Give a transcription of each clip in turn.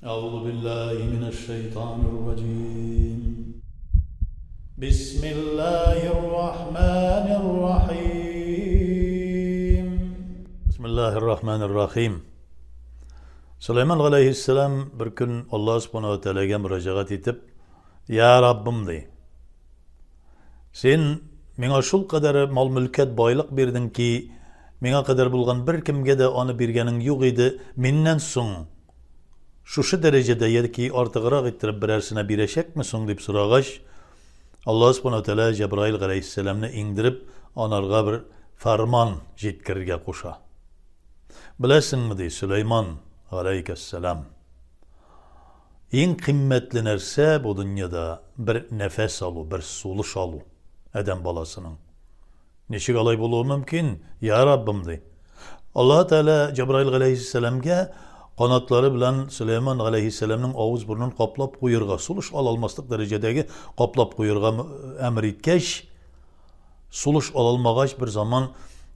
أعوذ بالله من الشيطان الرجيم بسم الله الرحمن الرحيم بسم الله الرحمن الرحيم Сөләйман галәйһиссәлам бер көн Аллаһ субхана ва тәгаләгә мөрәҗәгать итеп, "Я Раббым", ди. Син миңа шул кадәр мал-мөлкәт, байлык бирдең ки, миңа кадәр булган бер кемгә дә аны биргәнең юк иде. Миннән соң шушы дәрәҗәдә яки артыграк иттереп берәрсенә бирәчәкме соң дип сорагач, Аллаһ субхана ва тәгалә Җәбраил галәйһиссәламне иңдереп, анарга бер фәрман җиткерергә куша. Беләсеңме, ди Сөләйман, галәйкәссәлам, иң кыйммәтле нәрсә бу дөньяда бер нәфәс алу, бер сулыш алу адәм баласының. Ничек алай булуы мөмкин, я Раббым, ди. Аллаһ Тәгалә Җәбраил галәйһиссәламгә канатлары белән Сөләйман галәйһиссәламнең авыз бурнын каплап куерга, сулыш ала алмаслык дәрәҗәдәге каплап куерга әмер иткәч, Сулыш ала алмагач, бер заман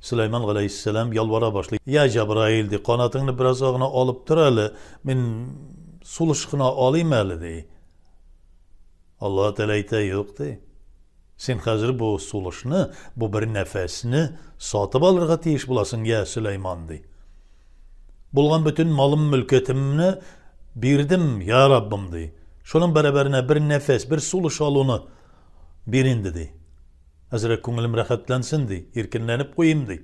Сөләйман галәйһиссәлам ялвара башлый. Я Җәбраил, ди, канатыңны беразга гына алып тор әле, мин сулыш кына алыйм әле, ди. Аллаһ Тәгалә әйтә, юк, ди. Син хәзер бу сулышны, бу бер нәфәсне сатып алырга тиеш буласың, я Сөләйман, ди. Булган бөтен малым, мөлкәтемне бирдем, я Раббым, ди. Шуның бәрабәренә бер нәфәс, бер сулыш алуны бир инде, ди. Әзрәк күңелем рәхәтләнсен, ди, иркенләнеп куйыйм, ди.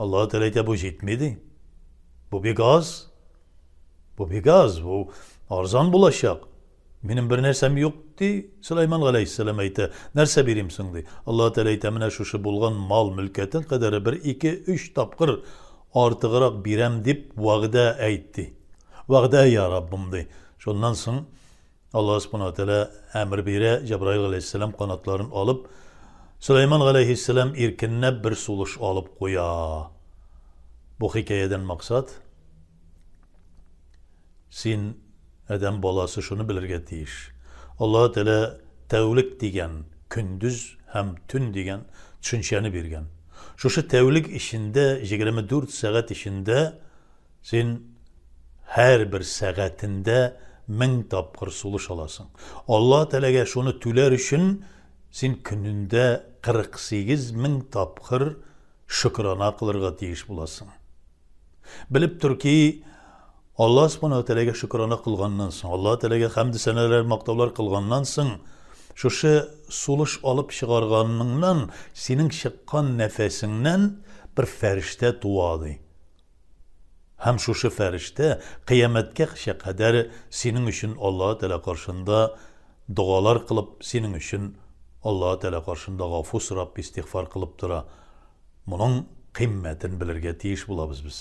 Аллаһ Тәгалә әйтә, бу җитми, ди. Бу бик аз. Бу бик аз, бу арзан булачак. Минем бер нәрсәм юк, ди Сөләйман галәйһиссәлам әйтә. Нәрсә бирим соң, ди. Аллаһ Тәгалә әйтә, менә шушы булган мал, мөлкәтең кадәре бер, ике, өч тапкыр артыграк бирәм дип вәгъдә әйт, ди. Вәгъдә, я Раббым, ди. Шуннан соң Аллаһ Субхана ва Тәгалә әмер бирә, Җәбраил галәйһиссәлам канатларын алып, Сөләйман галәйһиссәлам иркенләп бер сулыш алып куя. Бу хикәядән максат, син, адәм баласы, шуны белергә тиеш. Аллаһ Тәгалә тәүлек дигән, көндез һәм төн дигән төшенчәне биргән. Шушы тәүлек эчендә, 24 сәгать эчендә Син һәрбер сәгатендә 1000 тапкыр сулыш аласың. Аллаһ Тәгаләгә шуны түләр өчен син көнендә 48 мең тапкыр шөкрана кылырга тиеш буласың. Белеп тор ки, Аллаһ Субханаһу ва Тәгаләгә шөкрана кылганнан соң, Аллаһ Тәгаләгә хәмде-сәнәләр, мактаулар кылганнан соң, шушы сулыш алып чыгарганыңнан, синең чыккан нәфәсеңнән бер фәрештә туа, ди. Һәм шушы фәрештә кыямәткәчә кадәр синең өчен Аллаһы Тәгалә каршында догалар кылып, синең өчен Аллаһы Тәгалә каршында гафу сорап, истигъфар кылып тора. Моның кыйммәтен белергә тиеш булабыз без.